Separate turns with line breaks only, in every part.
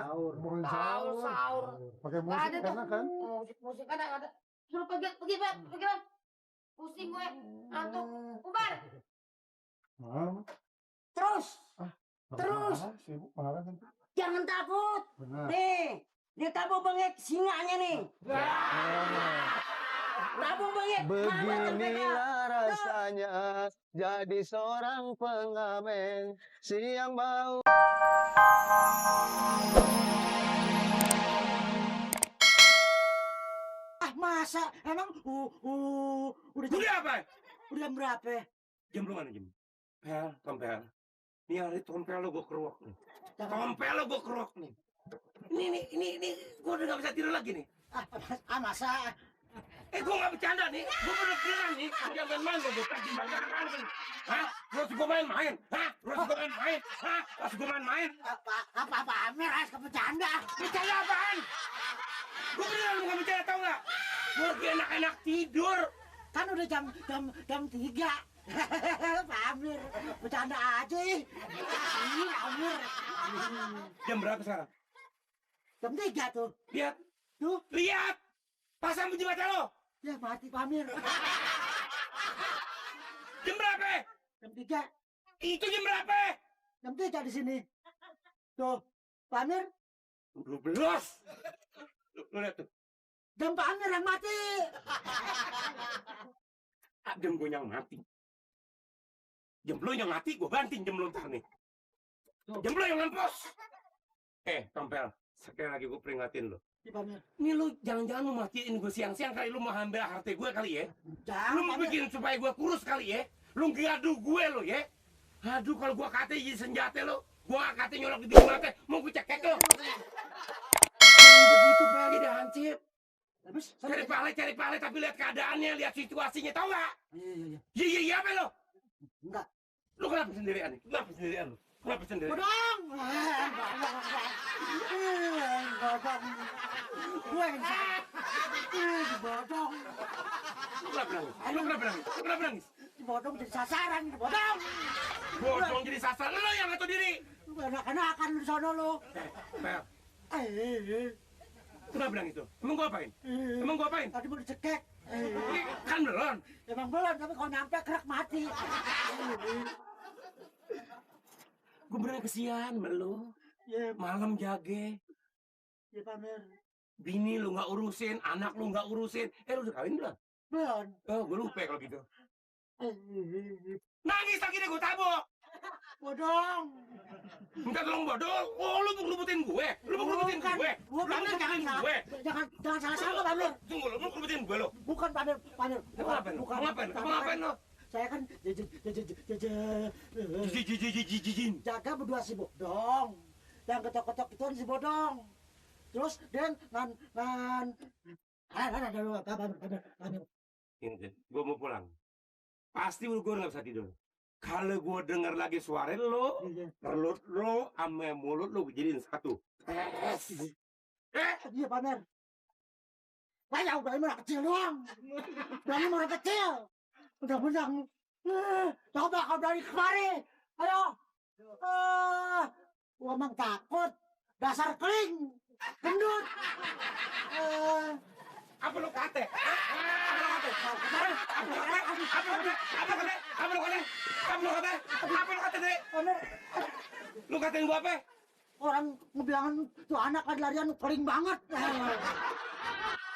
sahur.
Sahur.
Pakai musik enak kan?
Musik ada. Suruh pergi, Bang. Pusing gue. Ngantuk. Bubar.
Terus.
Sibuk marah kan?
Jangan takut.
Benar.
Nih, dia tabung bengek singanya nih. Tabung bengek.
Beginilah rasanya jadi seorang pengamen siang bau.
Masa emang udah
apa?
Udah jam berapa?
Jam lu mana jam? Tompel. Nih hari tompel lo gue kerok nih. Tompel lo gue kerok nih. Ini gue udah gak bisa tidur lagi nih.
Masa?
Gue gak bercanda nih. Gue bener-bener nih. Jangan main lo gue tadi makan. Hah? Terus gue main-main? Hah?
Apa Amir harus bercanda?
Bercanda apaan? Gue beneran gak bercanda tau gak? Gue lagi enak-enak tidur.
Kan udah jam 3. Pak Amir, bercanda aja. Ini Amir.
Jam berapa sekarang?
Jam 3 tuh.
Lihat.
Tuh.
Lihat. Pasang biji mata lo.
Ya mati Pak Amir.
Jam berapa?
Jam 3.
Itu jam berapa?
Jam 3 di sini. Tuh, Pak Amir.
12. Lo lihat tuh.
Jam Pak Amir yang mati.
Jam gue yang mati. Jam lo yang mati, gue banting jam lo ntar nih. Jam lo yang ngampus. Tompel, sekali lagi gue peringatin lo. Ini lo jangan-jangan mau matiin gue siang-siang kali. Lo mau ambil harta gue kali ya. Lo mau bikin supaya gue kurus kali ya. Lo ngadu gue lo ya. Aduh, kalau gue kate jadi senjata lo. Gue kate nyolok di biji mata. Mau gue cekek lo. Begitu Pel, jadi hansip. Cari pale tapi lihat keadaannya, lihat situasinya, tau gak? Iya apa lo?
Enggak.
Lo kenapa sendirian nih? Kenapa sendirian?
Bodong. Bodong. Gue yang salah. Bodong.
Lo kenapa nangis?
Bodong jadi sasaran, bodong.
Bodong jadi sasaran, lo yang ngatur diri.
Lu enak-enakan lu di sono lu.
Pel. Kenapa nangis tuh? Emang gua apain?
Tadi mau dicekek.
Kan belum.
Emang belum, tapi kalau nyampe kerak mati.
Gue beneran kesian sama lu. Malam jage.
Ya Pak Amir.
Bini lu gak urusin, anak lu gak urusin. Lu udah kawin belum?
Belum.
Oh, gue lupa kalau gitu. Nangis lagi deh gue tabok.
Bodong.
Minta tolong bodong. Oh, lu mau ngerubutin gue?
Gue Pak Amir jangan salah-salah Pak Amir.
Tunggu, lu mau ngerubutin gue lo?
Bukan Pak Amir.
Bukan. Ngapain lo?
Saya kan jaga berdua si Bodong. Yang ketok-ketok itu si Bodong. Terus dia
Ini gue mau pulang. Pasti gue gak bisa tidur. Kalau gue denger lagi suara lo, perut lo sama mulut lo jadiin satu.
Iya Pak Amir. Saya udah ini kecil doang. Dari orang kecil. Udah benang. Coba kau dari kemari. Ayo. Gua emang takut. Dasar keling. Gendut.
Apa lo kate? Lu katain gua apa?
Orang ngebilangan tuh anak lari-larian keling banget.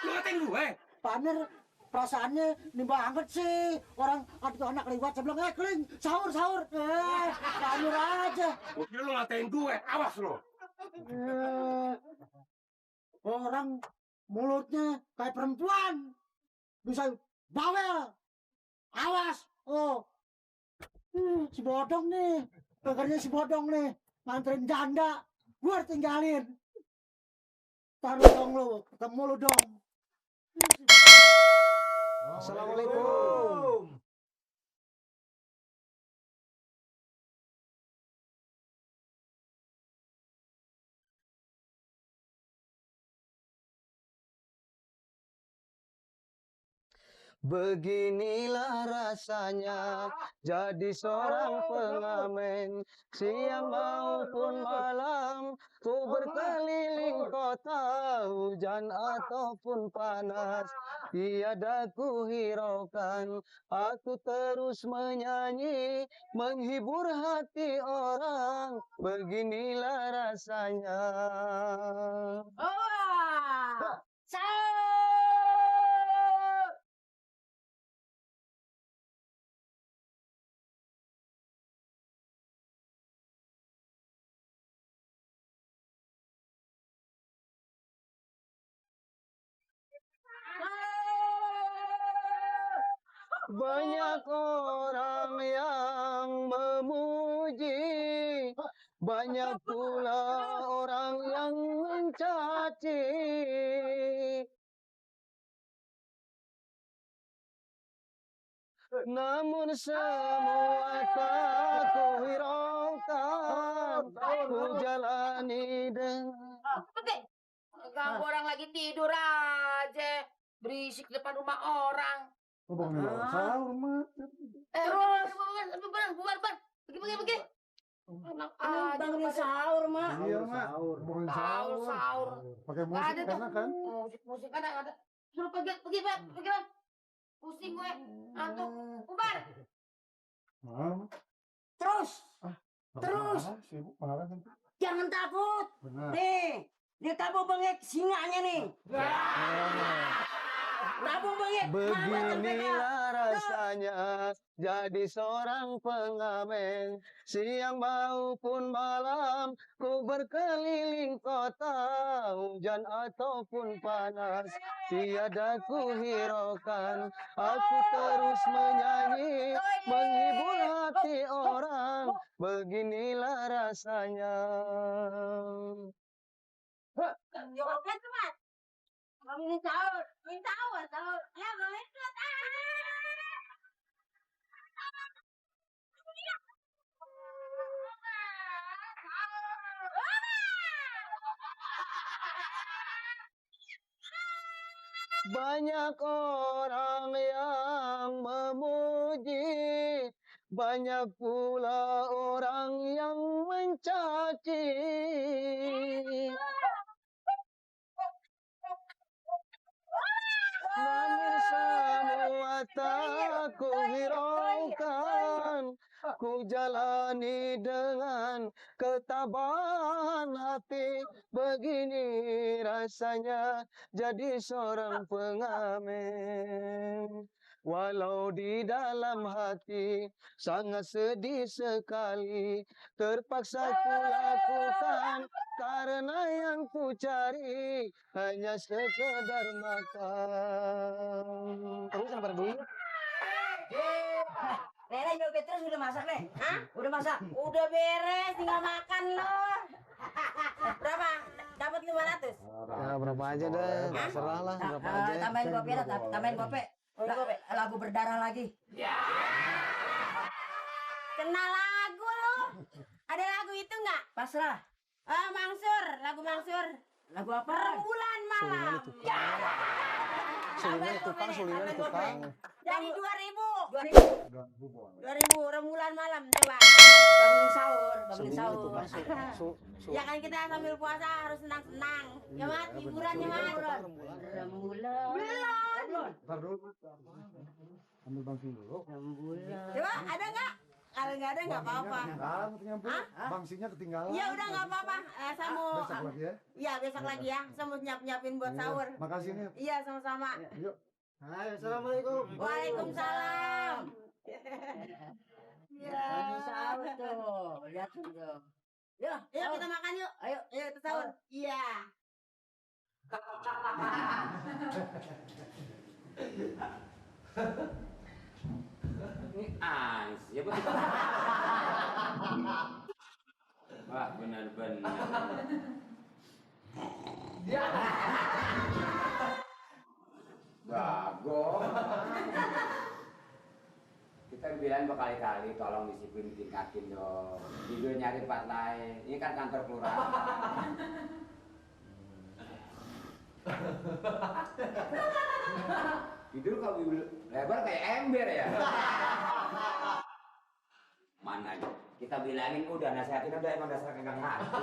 Lu katain gue?
Pak Amir perasaannya ini banget sih. Orang ada tuh anak lewat saya bilang, keling, sahur. Pak Amir aja.
Udah lu ngatain gue, awas lo.
Orang mulutnya kayak perempuan. Bisa bawel. Awas. Si Bodong nih. Pekerjanya si Bodong nih. Nganterin janda. Gue tinggalin. Taruh dong lu. Ketemu lu dong.
Assalamualaikum. Beginilah rasanya jadi seorang pengamen, siang maupun malam ku berkeliling kota, hujan ataupun panas tiada ku hiraukan. Aku terus menyanyi menghibur hati orang, beginilah rasanya.
Oh, sahur.
Banyak orang yang memuji, banyak pula orang yang mencaci. Namun semua tak ku hiraukan, ku jalani dengan
Oke. Ganggu orang lagi tidur aja. Berisik depan rumah orang.
Lu bangunin orang sahur, Mak.
Terus, bubar. Pergi. Enak aja.
Bangunin
pada
sahur, Mak.
Iya, Mak. Bangunin sahur.
Sahur.
Pakai
Nggak
musik
ada tuh.
enak kan?
Musik ada. Suruh pergi, Bang. Pusing gue. Ngantuk. Bubar.
Malam.
Terus,
Nggak
Terus.
marah, sibuk marah nanti.
jangan takut.
Benar.
Nih, dia tabung bengek singanya nih. Tabung bengek.
beginilah rasanya jadi seorang pengamen, siang maupun malam ku berkeliling kota, hujan ataupun panas tiada ku hiraukan. Aku terus menyanyi menghibur hati orang, beginilah rasanya.
Jawabnya tuh, Mas. Bangunin sahur. Sahur. Ya, bangunin
Banyak orang yang memuji, banyak pula orang yang mencaci. Namun semua tak ku hiraukan, ku jalani dengan ketabahan hati. Begini rasanya jadi seorang pengamen. Walau di dalam hati sangat sedih sekali, terpaksa ku lakukan karena yang ku cari hanya sekedar makan. Terus sabar dulu.
Nenek Indo Petrus udah masak, Nek? Hah? Udah masak? Udah beres, tinggal makan loh. Berapa? Dapat 500?
Ya berapa aja deh, terserah lah berapa aja.
Tambahin gope dah, tambahin gope. Lagu berdarah lagi. Kenal lagu lu? Ada lagu itu nggak? Pasrah. Mangsur, lagu Mangsur. Lagu apa? Rembulan malam.
Sulingan tukang.
Jadi 2.000.
Ganggu boleh.
2.000 rembulan malam coba. Bangunin sahur. Ya kan kita sambil puasa harus senang-senang. Ya Mat, hiburannya Mat. Rembulan.
Ntar dulu. Ambil bangsi dulu.
Coba ada nggak? Kalau nggak ada nggak apa-apa.
Ketinggalan, nyampe. Bangsinya ketinggalan.
Ya udah nggak apa-apa. Saya mau.
Besok lagi ya.
Iya besok lagi ya. Saya mau nyiapin buat
Iya.
sahur.
Makasih nih.
Iya sama-sama.
Yuk.
Hai, assalamualaikum.
Waalaikumsalam.
Lagi sahur tuh, lihat tuh.
Yuk kita makan yuk. Ayo kita sahur. Iya.
Ini ansia apa? Wah, benar-benar. Bagong. Kita bilang berkali-kali tolong disiplin tingkatin dong. Video nyari tempat lain. Ini kan kantor kelurahan. Tidur kalau lebar kayak ember ya. Mana aja. Kita bilangin udah nasihatin udah emang dasar kagak ngerti.